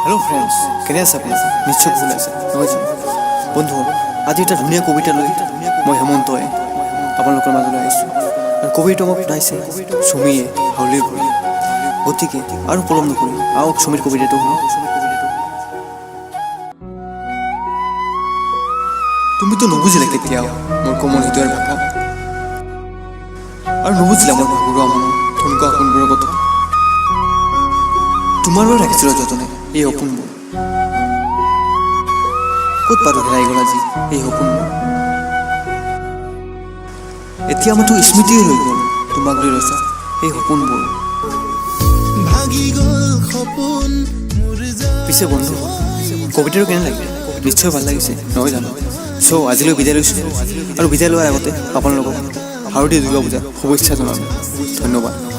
Hello' friends, কেনে আছে আপুনি? নিশ্চয় কুশলে আছে, নহয় জানো? বন্ধু, আজি এটা ধুনীয়া কবিতা লৈ মই হেমন্তই আপোনালোকৰ মাজলৈ আহিছোঁ আৰু কবিতাটো আমাক পঠাইছে চুমীয়ে হাউলিৰ পৰা। গতিকে আৰু পলম নকৰি আহক, চুমীৰ কবিতাটো শুনো। তুমিতো নুবুজিলা কেতিয়াও মোৰ কোমল হৃদয়ৰ ভাষা আৰু নুবুজিলা মোৰ ভাগৰুৱা মনৰ থুনুকা সপোনবোৰৰ কথা। তোমাৰ বাবে ৰাখিছিলোঁ যতনে এই সপোনবোৰ। ক'ত বাৰু হেৰাই গ'ল আজি এই সপোনবোৰ? এতিয়া মাথো স্মৃতিয়ে ৰৈ গ'ল তোমাক লৈ ৰচা এই সপোনবোৰ। ভাগি গ'ল সপোন মোৰ। পিছে বন্ধু, কবিতাটো কেনে লাগিলে? নিশ্চয় ভাল লাগিছে, নহয় জানো? চ' আজিলৈ বিদায় লৈছোঁ আৰু বিদায় লোৱাৰ আগতে আপোনালোকক শাৰদীয় দুৰ্গা পূজাৰ শুভেচ্ছা জনালোঁ। ধন্যবাদ।